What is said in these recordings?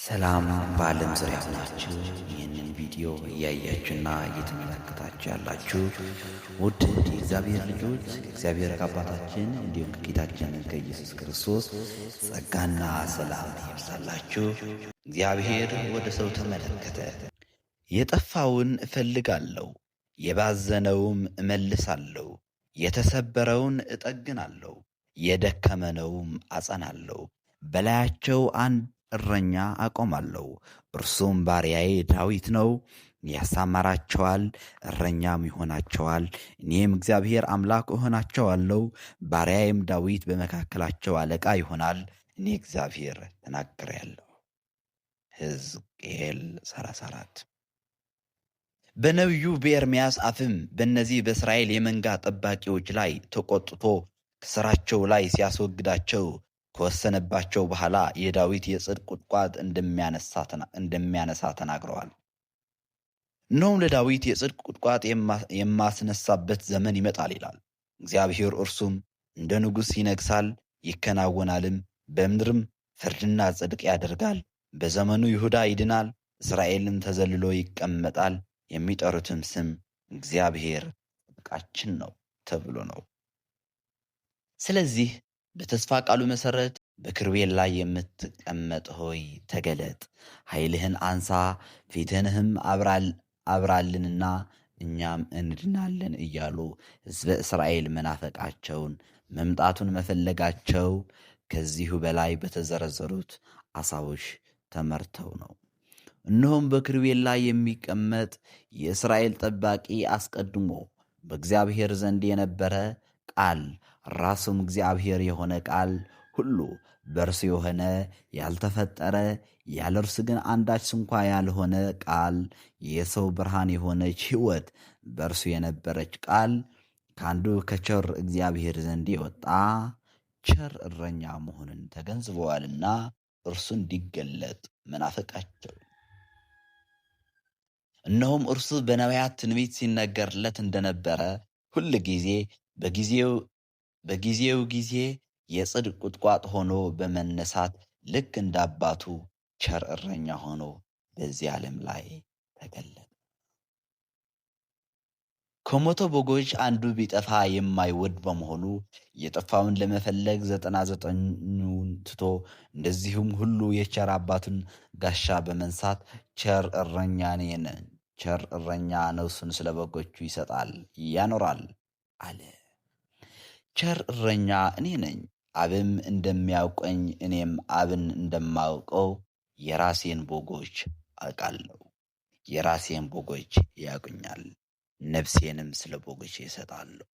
ሰላም በዓለም ዙሪያ ሆናችሁ ይህንን ቪዲዮ እያያችሁና እየተመለከታችሁ ያላችሁ ውድ የእግዚአብሔር ልጆች፣ እግዚአብሔር ከአባታችን እንዲሁም ከጌታችን ከኢየሱስ ክርስቶስ ጸጋና ሰላም ይብዛላችሁ። እግዚአብሔር ወደ ሰው ተመለከተ። የጠፋውን እፈልጋለሁ፣ የባዘነውም እመልሳለሁ፣ የተሰበረውን እጠግናለሁ፣ የደከመነውም አጸናለሁ። በላያቸው አንድ እረኛ አቆማለሁ፣ እርሱም ባሪያዬ ዳዊት ነው። ያሰማራቸዋል፣ እረኛም ይሆናቸዋል። እኔም እግዚአብሔር አምላክ እሆናቸዋለሁ። ባሪያዬም ዳዊት በመካከላቸው አለቃ ይሆናል። እኔ እግዚአብሔር ተናግሬአለሁ። ሕዝቅኤል 34። በነቢዩ በኤርምያስ አፍም በእነዚህ በእስራኤል የመንጋ ጠባቂዎች ላይ ተቆጥቶ ከሥራቸው ላይ ሲያስወግዳቸው ከወሰነባቸው በኋላ የዳዊት የጽድቅ ቁጥቋጥ እንደሚያነሳ ተናግረዋል። እነሆም ለዳዊት የጽድቅ ቁጥቋጥ የማስነሳበት ዘመን ይመጣል ይላል እግዚአብሔር። እርሱም እንደ ንጉሥ ይነግሣል ይከናወናልም፣ በምድርም ፍርድና ጽድቅ ያደርጋል። በዘመኑ ይሁዳ ይድናል፣ እስራኤልም ተዘልሎ ይቀመጣል። የሚጠሩትም ስም እግዚአብሔር ጽድቃችን ነው ተብሎ ነው። ስለዚህ በተስፋ ቃሉ መሠረት በኪሩቤል ላይ የምትቀመጥ ሆይ ተገለጥ፣ ኃይልህን አንሳ፣ ፊትህንም አብራልንና እኛም እንድናለን እያሉ ሕዝበ እስራኤል መናፈቃቸውን፣ መምጣቱን መፈለጋቸው ከዚሁ በላይ በተዘረዘሩት አሳዎች ተመርተው ነው። እነሆም በኪሩቤል ላይ የሚቀመጥ የእስራኤል ጠባቂ አስቀድሞ በእግዚአብሔር ዘንድ የነበረ ቃል፣ ራሱም እግዚአብሔር የሆነ ቃል፣ ሁሉ በእርሱ የሆነ፣ ያልተፈጠረ፣ ያለ እርሱ ግን አንዳች ስንኳ ያልሆነ ቃል፣ የሰው ብርሃን የሆነች ሕይወት በእርሱ የነበረች ቃል፣ ከአንዱ ከቸር እግዚአብሔር ዘንድ የወጣ ቸር እረኛ መሆኑን ተገንዝበዋልና እርሱ እንዲገለጥ መናፈቃቸው። እነሆም እርሱ በነቢያት ትንቢት ሲነገርለት እንደነበረ ሁል ጊዜ በጊዜው ጊዜ የጽድቅ ቁጥቋጥ ሆኖ በመነሳት ልክ እንደ አባቱ ቸር እረኛ ሆኖ በዚህ ዓለም ላይ ተገለጠ። ከ100 በጎች አንዱ ቢጠፋ የማይወድ በመሆኑ የጠፋውን ለመፈለግ 99ኙን ትቶ፣ እንደዚሁም ሁሉ የቸር አባቱን ጋሻ በመንሳት ቸር እረኛ እኔ ነኝ፣ ቸር እረኛ ነፍሱን ስለ በጎቹ ይሰጣል ያኖራል አለ። ቸር እረኛ እኔ ነኝ፣ አብም እንደሚያውቀኝ እኔም አብን እንደማውቀው የራሴን በጎች አውቃለሁ፣ የራሴን በጎች ያውቁኛል፣ ነፍሴንም ስለ በጎቼ እሰጣለሁ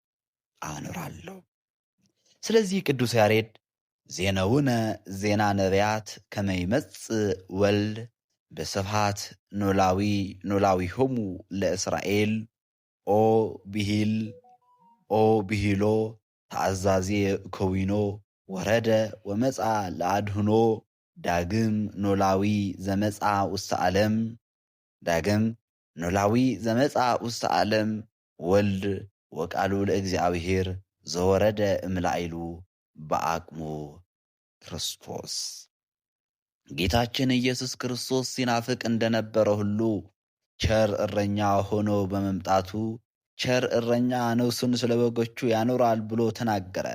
አኖራለሁ። ስለዚህ ቅዱስ ያሬድ ዜነውነ ዜና ነቢያት ከመ ይመጽእ ወልድ በስብሐት ኖላዊ ኖላዊሆሙ ለእስራኤል ኦ ብሂል ኦ ብሂሎ ተአዛዜ ከዊኖ ወረደ ወመጽአ ለአድህኖ ዳግም ኖላዊ ዘመጽአ ውስተ ዓለም፣ ዳግም ኖላዊ ዘመጽአ ውስተ ዓለም ወልድ ወቃሉ ለእግዚአብሔር ዘወረደ እምላዕሉ በአቅሙ ክርስቶስ። ጌታችን ኢየሱስ ክርስቶስ ሲናፍቅ እንደነበረ ሁሉ ቸር እረኛ ሆኖ በመምጣቱ ቸር እረኛ ነፍሱን ስለ በጎቹ ያኖራል ብሎ ተናገረ።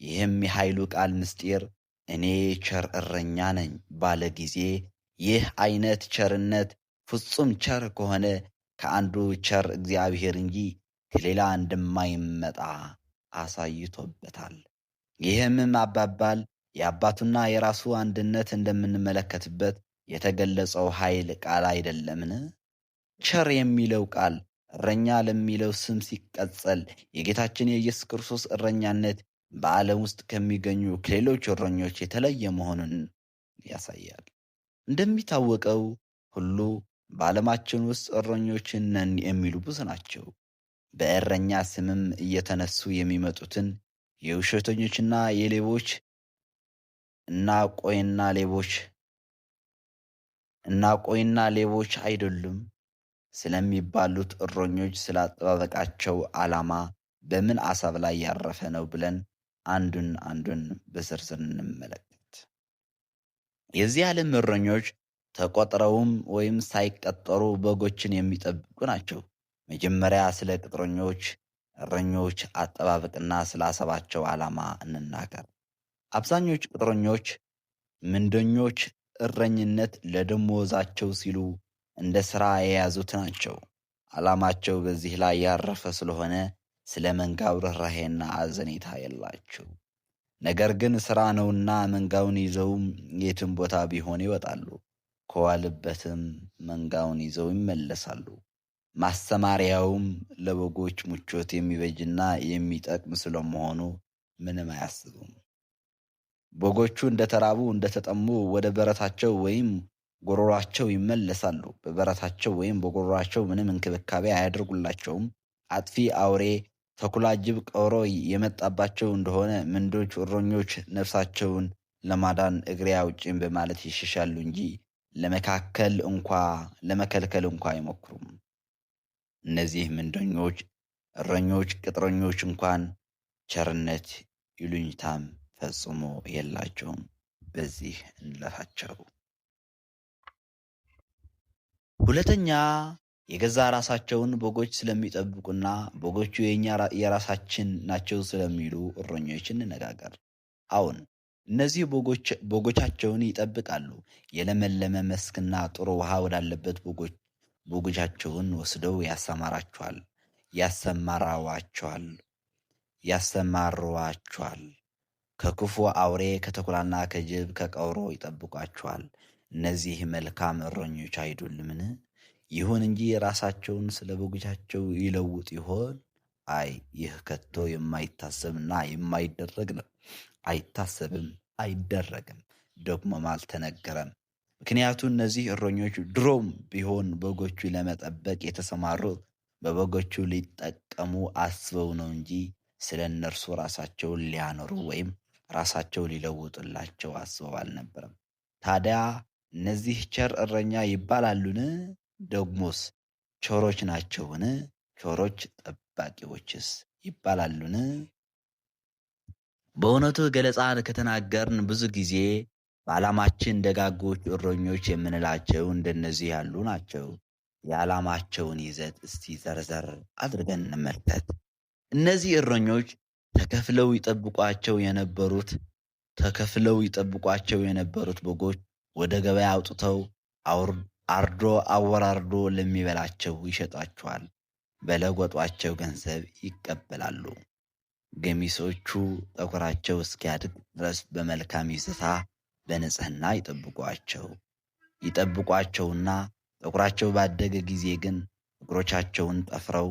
ይህም የኃይሉ ቃል ምስጢር እኔ ቸር እረኛ ነኝ ባለ ጊዜ ይህ አይነት ቸርነት ፍጹም ቸር ከሆነ ከአንዱ ቸር እግዚአብሔር እንጂ ከሌላ እንደማይመጣ አሳይቶበታል። ይህም አባባል የአባቱና የራሱ አንድነት እንደምንመለከትበት የተገለጸው ኃይል ቃል አይደለምን? ቸር የሚለው ቃል እረኛ ለሚለው ስም ሲቀጸል የጌታችን የኢየሱስ ክርስቶስ እረኛነት በዓለም ውስጥ ከሚገኙ ከሌሎች እረኞች የተለየ መሆኑን ያሳያል። እንደሚታወቀው ሁሉ በዓለማችን ውስጥ እረኞች ነን የሚሉ ብዙ ናቸው። በእረኛ ስምም እየተነሱ የሚመጡትን የውሸተኞችና የሌቦች እና ቆይና ሌቦች እና ቆይና ሌቦች አይደሉም ስለሚባሉት እረኞች ስለ አጠባበቃቸው ዓላማ በምን አሳብ ላይ ያረፈ ነው ብለን አንዱን አንዱን በዝርዝር እንመለከት። የዚህ ዓለም እረኞች ተቆጥረውም ወይም ሳይቀጠሩ በጎችን የሚጠብቁ ናቸው። መጀመሪያ ስለ ቅጥረኞች እረኞች አጠባበቅና ስለ አሰባቸው ዓላማ እንናገር። አብዛኞቹ ቅጥረኞች ምንደኞች እረኝነት ለደሞዛቸው ሲሉ እንደ ሥራ የያዙት ናቸው። ዓላማቸው በዚህ ላይ ያረፈ ስለሆነ ስለ መንጋው ርኅራኄና አዘኔታ የላቸው። ነገር ግን ሥራ ነውና መንጋውን ይዘውም የትም ቦታ ቢሆን ይወጣሉ። ከዋልበትም መንጋውን ይዘው ይመለሳሉ። ማሰማሪያውም ለበጎች ምቾት የሚበጅና የሚጠቅም ስለመሆኑ ምንም አያስቡም። በጎቹ እንደተራቡ እንደተጠሙ ወደ በረታቸው ወይም ጎሮሯቸው ይመለሳሉ። በበረታቸው ወይም በጎሮሯቸው ምንም እንክብካቤ አያደርጉላቸውም። አጥፊ አውሬ፣ ተኩላ፣ ጅብ፣ ቀበሮ የመጣባቸው እንደሆነ ምንዶች እረኞች ነፍሳቸውን ለማዳን እግሬ አውጪኝ በማለት ይሸሻሉ እንጂ ለመከልከል እንኳ አይሞክሩም። እነዚህ ምንደኞች እረኞች ቅጥረኞች እንኳን ቸርነት ይሉኝታም ፈጽሞ የላቸውም። በዚህ እንለፋቸው። ሁለተኛ የገዛ ራሳቸውን በጎች ስለሚጠብቁና በጎቹ የኛ የራሳችን ናቸው ስለሚሉ እረኞች እንነጋገር። አዎን፣ እነዚህ በጎቻቸውን ይጠብቃሉ። የለመለመ መስክና ጥሩ ውሃ ወዳለበት በጎቻቸውን ወስደው ያሰማራቸዋል ያሰማራዋቸዋል ያሰማሯቸዋል። ከክፉ አውሬ ከተኩላና ከጅብ ከቀውሮ ይጠብቋቸዋል። እነዚህ መልካም እረኞች አይደሉምን? ይሁን እንጂ ራሳቸውን ስለ በጎቻቸው ይለውጥ ይሆን? አይ፣ ይህ ከቶ የማይታሰብና የማይደረግ ነው። አይታሰብም፣ አይደረግም፣ ደግሞም አልተነገረም። ምክንያቱ እነዚህ እረኞች ድሮም ቢሆን በጎቹ ለመጠበቅ የተሰማሩት በበጎቹ ሊጠቀሙ አስበው ነው እንጂ ስለ እነርሱ ራሳቸውን ሊያኖሩ ወይም ራሳቸው ሊለውጡላቸው አስበው አልነበረም። ታዲያ እነዚህ ቸር እረኛ ይባላሉን? ደግሞስ ቸሮች ናቸውን? ቸሮች ጠባቂዎችስ ይባላሉን? በእውነቱ ገለጻን ከተናገርን ብዙ ጊዜ በዓላማችን ደጋጎች እረኞች የምንላቸው እንደነዚህ ያሉ ናቸው። የዓላማቸውን ይዘት እስቲ ዘርዘር አድርገን እንመልከት። እነዚህ እረኞች ተከፍለው ይጠብቋቸው የነበሩት ተከፍለው ይጠብቋቸው የነበሩት በጎች ወደ ገበያ አውጥተው አርዶ አወራርዶ ለሚበላቸው ይሸጧቸዋል። በለወጧቸው ገንዘብ ይቀበላሉ። ገሚሶቹ ጠጉራቸው እስኪያድግ ድረስ በመልካም ይዞታ በንጽህና ይጠብቋቸውና ጠጉራቸው ባደገ ጊዜ ግን እግሮቻቸውን ጠፍረው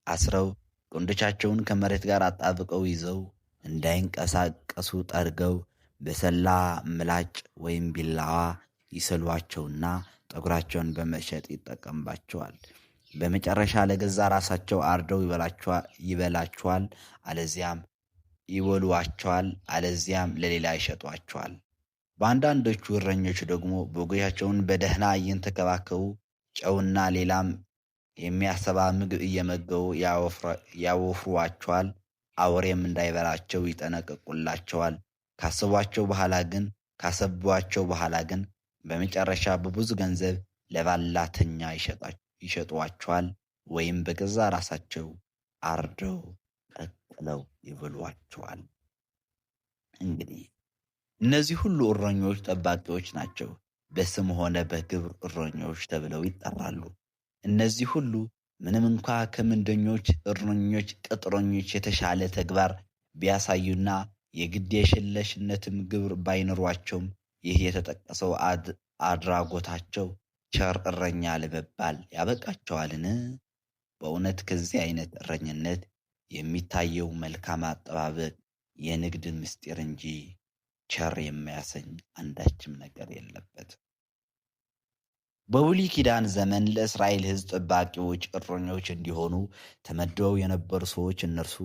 አስረው ቀንዶቻቸውን ከመሬት ጋር አጣብቀው ይዘው እንዳይንቀሳቀሱ ጠርገው በሰላ ምላጭ ወይም ቢላዋ ይስሏቸውና ጠጉራቸውን በመሸጥ ይጠቀምባቸዋል። በመጨረሻ ለገዛ ራሳቸው አርደው ይበላቸዋል፣ አለዚያም ይበሉዋቸዋል፣ አለዚያም ለሌላ ይሸጧቸዋል። በአንዳንዶቹ እረኞች ደግሞ በጎቻቸውን በደህና እየተንከባከቡ ጨውና ሌላም የሚያሰባ ምግብ እየመገቡ ያወፍሯቸዋል። አውሬም እንዳይበላቸው ይጠነቀቁላቸዋል። ካሰቧቸው በኋላ ግን ካሰቧቸው በኋላ ግን በመጨረሻ በብዙ ገንዘብ ለባላተኛ ይሸጧቸዋል፣ ወይም በገዛ ራሳቸው አርደው ቀቅለው ይበሏቸዋል። እንግዲህ እነዚህ ሁሉ እረኞች ጠባቂዎች ናቸው። በስም ሆነ በግብር እረኞች ተብለው ይጠራሉ። እነዚህ ሁሉ ምንም እንኳ ከምንደኞች እረኞች ቅጥረኞች የተሻለ ተግባር ቢያሳዩና የግዴለሽነትም ግብር ባይኖሯቸውም ይህ የተጠቀሰው አድራጎታቸው ቸር እረኛ ለመባል ያበቃቸዋልን? በእውነት ከዚህ አይነት እረኝነት የሚታየው መልካም አጠባበቅ የንግድ ምስጢር እንጂ ቸር የሚያሰኝ አንዳችም ነገር የለበትም። በብሉይ ኪዳን ዘመን ለእስራኤል ሕዝብ ጠባቂዎች እረኞች እንዲሆኑ ተመድበው የነበሩ ሰዎች እነርሱ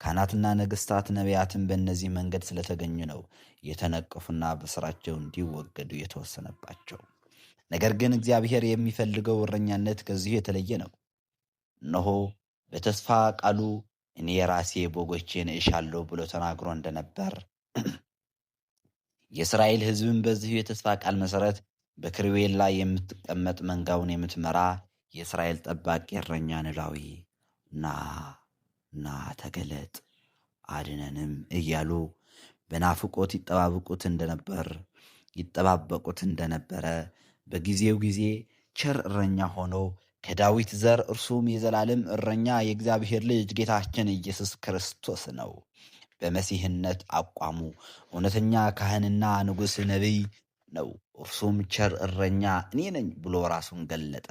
ካህናትና ነገሥታት፣ ነቢያትን በእነዚህ መንገድ ስለተገኙ ነው የተነቀፉና በስራቸው እንዲወገዱ የተወሰነባቸው። ነገር ግን እግዚአብሔር የሚፈልገው እረኛነት ከዚሁ የተለየ ነው። እነሆ በተስፋ ቃሉ እኔ የራሴ በጎቼን እሻለሁ ብሎ ተናግሮ እንደነበር የእስራኤል ሕዝብም በዚሁ የተስፋ ቃል መሠረት በክሩቤል ላይ የምትቀመጥ መንጋውን የምትመራ የእስራኤል ጠባቂ እረኛ ኖላዊ ና ና ተገለጥ አድነንም እያሉ በናፍቆት ይጠባበቁት እንደነበረ በጊዜው ጊዜ ቸር እረኛ ሆኖ ከዳዊት ዘር እርሱም የዘላለም እረኛ የእግዚአብሔር ልጅ ጌታችን ኢየሱስ ክርስቶስ ነው። በመሲህነት አቋሙ እውነተኛ ካህንና ንጉሥ ነቢይ ነው። እርሱም ቸር እረኛ እኔ ነኝ ብሎ ራሱን ገለጠ።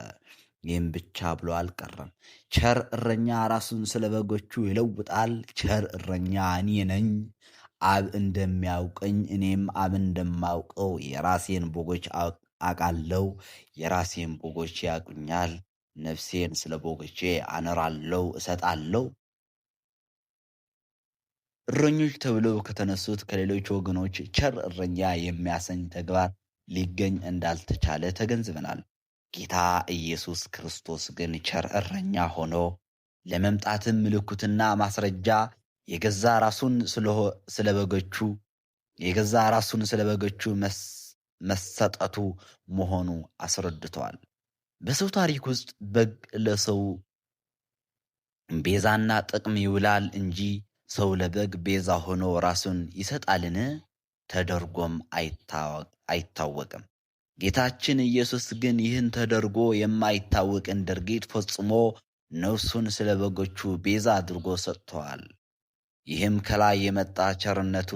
ይህም ብቻ ብሎ አልቀረም። ቸር እረኛ ራሱን ስለ በጎቹ ይለውጣል። ቸር እረኛ እኔ ነኝ፣ አብ እንደሚያውቀኝ እኔም አብ እንደማውቀው የራሴን በጎች አውቃለሁ፣ የራሴን በጎች ያውቁኛል፣ ነፍሴን ስለ በጎቼ አኖራለሁ፣ እሰጣለሁ። እረኞች ተብለው ከተነሱት ከሌሎች ወገኖች ቸር እረኛ የሚያሰኝ ተግባር ሊገኝ እንዳልተቻለ ተገንዝበናል። ጌታ ኢየሱስ ክርስቶስ ግን ቸር እረኛ ሆኖ ለመምጣትም ምልክትና ማስረጃ የገዛ ራሱን ስለበጎቹ የገዛ ራሱን ስለበጎቹ መሰጠቱ መሆኑ አስረድተዋል። በሰው ታሪክ ውስጥ በግ ለሰው ቤዛና ጥቅም ይውላል እንጂ ሰው ለበግ ቤዛ ሆኖ ራሱን ይሰጣልን? ተደርጎም አይታወቅም። ጌታችን ኢየሱስ ግን ይህን ተደርጎ የማይታወቅን ድርጊት ፈጽሞ ነፍሱን ስለ በጎቹ ቤዛ አድርጎ ሰጥተዋል። ይህም ከላይ የመጣ ቸርነቱ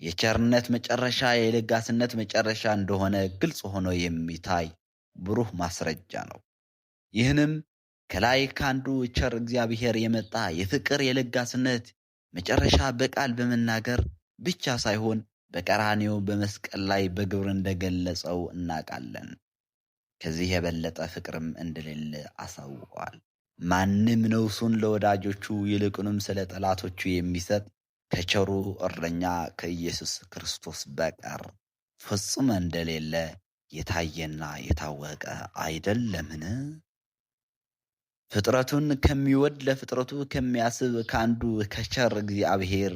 የቸርነት መጨረሻ የለጋስነት መጨረሻ እንደሆነ ግልጽ ሆኖ የሚታይ ብሩህ ማስረጃ ነው። ይህንም ከላይ ከአንዱ ቸር እግዚአብሔር የመጣ የፍቅር የለጋስነት መጨረሻ በቃል በመናገር ብቻ ሳይሆን በቀራንዮ በመስቀል ላይ በግብር እንደገለጸው እናውቃለን። ከዚህ የበለጠ ፍቅርም እንደሌለ አሳውቀዋል። ማንም ነፍሱን ለወዳጆቹ ይልቁንም ስለ ጠላቶቹ የሚሰጥ ከቸሩ እረኛ ከኢየሱስ ክርስቶስ በቀር ፍጹም እንደሌለ የታየና የታወቀ አይደለምን? ፍጥረቱን ከሚወድ ለፍጥረቱ ከሚያስብ ከአንዱ ከቸር እግዚአብሔር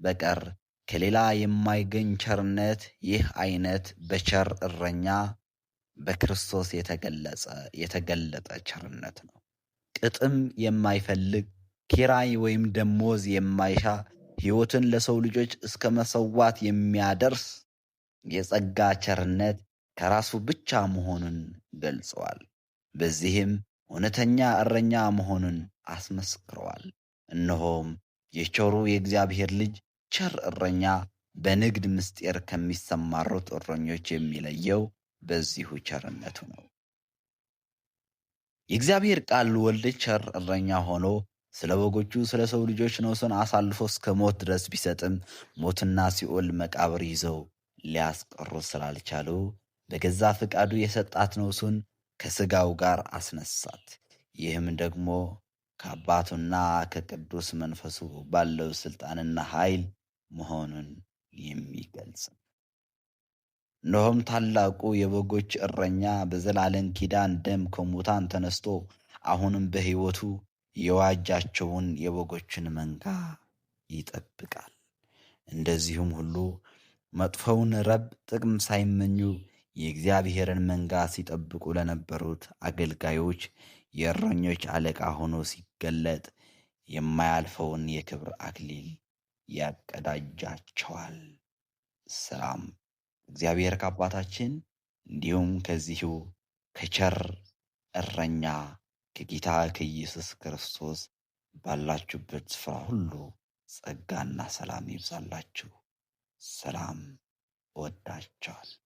በቀር ከሌላ የማይገኝ ቸርነት ይህ አይነት በቸር እረኛ በክርስቶስ የተገለጠ ቸርነት ነው። ቅጥም የማይፈልግ፣ ኪራይ ወይም ደሞዝ የማይሻ፣ ሕይወትን ለሰው ልጆች እስከ መሰዋት የሚያደርስ የጸጋ ቸርነት ከራሱ ብቻ መሆኑን ገልጸዋል። በዚህም እውነተኛ እረኛ መሆኑን አስመስክረዋል። እነሆም የቸሩ የእግዚአብሔር ልጅ ቸር እረኛ በንግድ ምስጢር ከሚሰማሩት እረኞች የሚለየው በዚሁ ቸርነቱ ነው። የእግዚአብሔር ቃል ወልድ ቸር እረኛ ሆኖ ስለ በጎቹ ስለ ሰው ልጆች ነፍሱን አሳልፎ እስከ ሞት ድረስ ቢሰጥም ሞትና ሲኦል መቃብር ይዘው ሊያስቀሩ ስላልቻሉ በገዛ ፈቃዱ የሰጣት ነፍሱን ከሥጋው ጋር አስነሳት። ይህም ደግሞ ከአባቱና ከቅዱስ መንፈሱ ባለው ሥልጣንና ኃይል መሆኑን የሚገልጽ ነው። እነሆም ታላቁ የበጎች እረኛ በዘላለም ኪዳን ደም ከሙታን ተነስቶ አሁንም በሕይወቱ የዋጃቸውን የበጎችን መንጋ ይጠብቃል። እንደዚሁም ሁሉ መጥፎውን ረብ ጥቅም ሳይመኙ የእግዚአብሔርን መንጋ ሲጠብቁ ለነበሩት አገልጋዮች የእረኞች አለቃ ሆኖ ሲገለጥ የማያልፈውን የክብር አክሊል ያቀዳጃቸዋል። ሰላም እግዚአብሔር ከአባታችን እንዲሁም ከዚሁ ከቸር እረኛ ከጌታ ከኢየሱስ ክርስቶስ ባላችሁበት ስፍራ ሁሉ ጸጋና ሰላም ይብዛላችሁ። ሰላም፣ እወዳችኋለሁ።